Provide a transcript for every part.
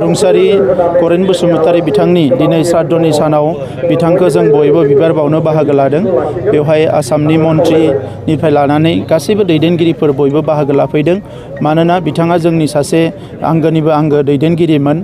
रुंसारि करेन बसुमतारी बिथांनि दिनै श्राद्धनि सानाव बिथांखौ जों बयबो बिबार बावनो बाहागो लादों। बेवहाय आसामनि मन्थ्रिनिफ्राय लानानै गासैबो दैदेनगिरिफोर बयबो बाहागो लाफैदों। मानोना बिथाङा जोंनि सासे आंगोनिबो आंगो दैदेनगिरिमोन।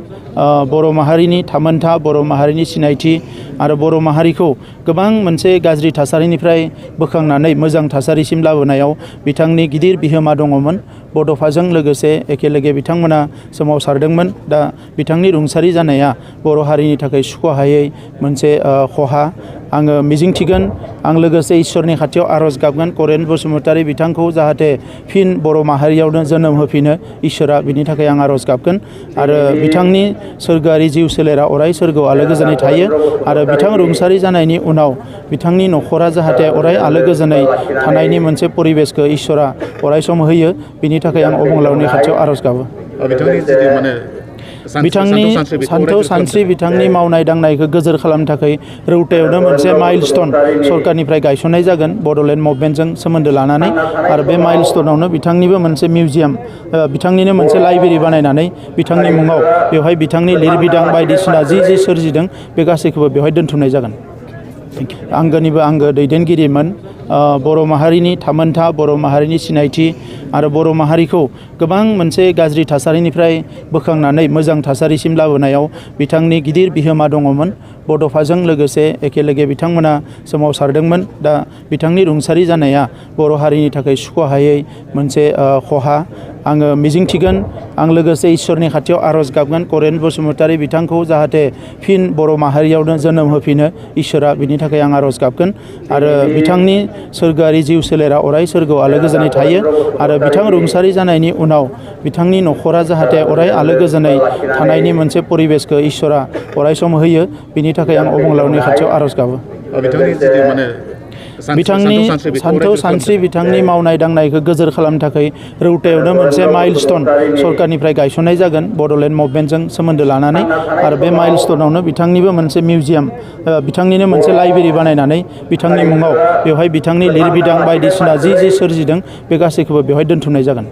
बर' माहारिनि थामोनथा, बर' माहारिनि सिनायथि आरो बर' माहारिखौ गोबां मोनसे गाज्रि थासारिनिफ्राय बोखांनानै मोजां थासारिसिम लाबोनायाव बिथांनि गिदिर बिहोमा दङमोन। बड'फाजों लोगोसे एखेलोगे बिथांमोना सोमावसारदोंमोन। दा बिथांनि रुंसारि जानाया बर' हारिनि थाखाय सुख'हायै मोनसे खहा। आङो मिजिंथिगोन, आं लोगोसे इसोरनि खाथियाव आर'ज गाबगोन करेन बसुमतारी बिथांखौ जाहाथे फिन बर' माहारियावनो जोनोम होफिनो इसोरा, बिनि थाखाय आं आर'ज गाबगोन। आरो बिथांनि सोरगोआरि जिउ सोलेरा अराय सोरगोआव आलो गोजोनै थायो। आरो बिथां रुंसारि जानायनि उनाव बिथांनि न'खरा जाहाथे अराय आलो गोजोनै थानायनि मोनसे परिबेसखौ इसोरा अराय सम होयो, बिनि थाखाय आं अबंलावरिनि खाथियाव आर'ज गाबो। बिथांनि सान्थौ सानस्रि बिथांनि मावनाय दांनायखौ गोजोर खालामनो थाखाय रौतायावनो मोनसे माइलस्टन सरकारनिफ्राय गायसननाय जागोन बड'लेण्ड मुभमेन्टजों सोमोन्दो लानानै। आरो बे माइलस्टनावनो बिथांनिबो मोनसे मिउजियाम, बिथांनिनो मोनसे लाइब्रेरि बानायनानै बिथांनि मुङाव बेवहाय बिथांनि लिरबिदां बायदिसिना जि सोरजिदों बे गासैखौबो बेवहाय दोनथुमनाय जागोन। आंगोनिबो आंगो दैदेनगिरिमोन। बर' माहारिनि थामोनथा, बर' माहारिनि सिनायथि आरो बर' माहारिखौ गोबां मोनसे गाज्रि थासारिनिफ्राय बोखांनानै मोजां थासारिसिम लाबोनायाव बिथांनि गिदिर बिहोमा दङमोन। बड'फाजों लोगोसे एखेलोगे बिथांमोना सोमावसारदोंमोन। दा बिथांनि रुंसारि जानाया बर' हारिनि थाखाय सुख'हायै मोनसे खहा। आङो मिजिंथिगोन, आं लोगोसे इसोरनि खाथियाव आर'ज गाबगोन करेन बसुमतारी बिथांखौ जाहाथे फिन बर' माहारियावनो जोनोम होफिनो इसोरा, बिनि थाखाय आं आर'ज गाबगोन। आरो बिथांनि सोरगोआरि जिउ सोलेरा अराय सोरगोआव आलो गोजोनै थायो। आरो बिथां रुंसारि जानायनि उनाव बिथांनि न'खरा जाहाथे अराय आलो गोजोनै थानायनि मोनसे परिबेसखौ इसोरा अराय सम होयो, बिनि थाखाय आं अबंलावरिनि खाथियाव आर'ज गाबो। बिथांनि सान्थौ सानस्रि बिथांनि मावनाय दांनायखौ गोजोर खालामनो थाखाय रौतायावनो मोनसे माइलस्टन सरकारनिफ्राय गायसननाय जागोन बड'लेण्ड मुभमेन्टजों सोमोन्दो लानानै। आरो बे माइलस्टनावनो बिथांनिबो मोनसे मिउजियाम, बिथांनिनो मोनसे लाइब्रेरि बानायनानै बिथांनि मुङाव बेवहाय बिथांनि लिरबिदां बायदिसिना जि सोरजिदों बे गासैखौबो बेवहाय दोनथुमनाय जागोन।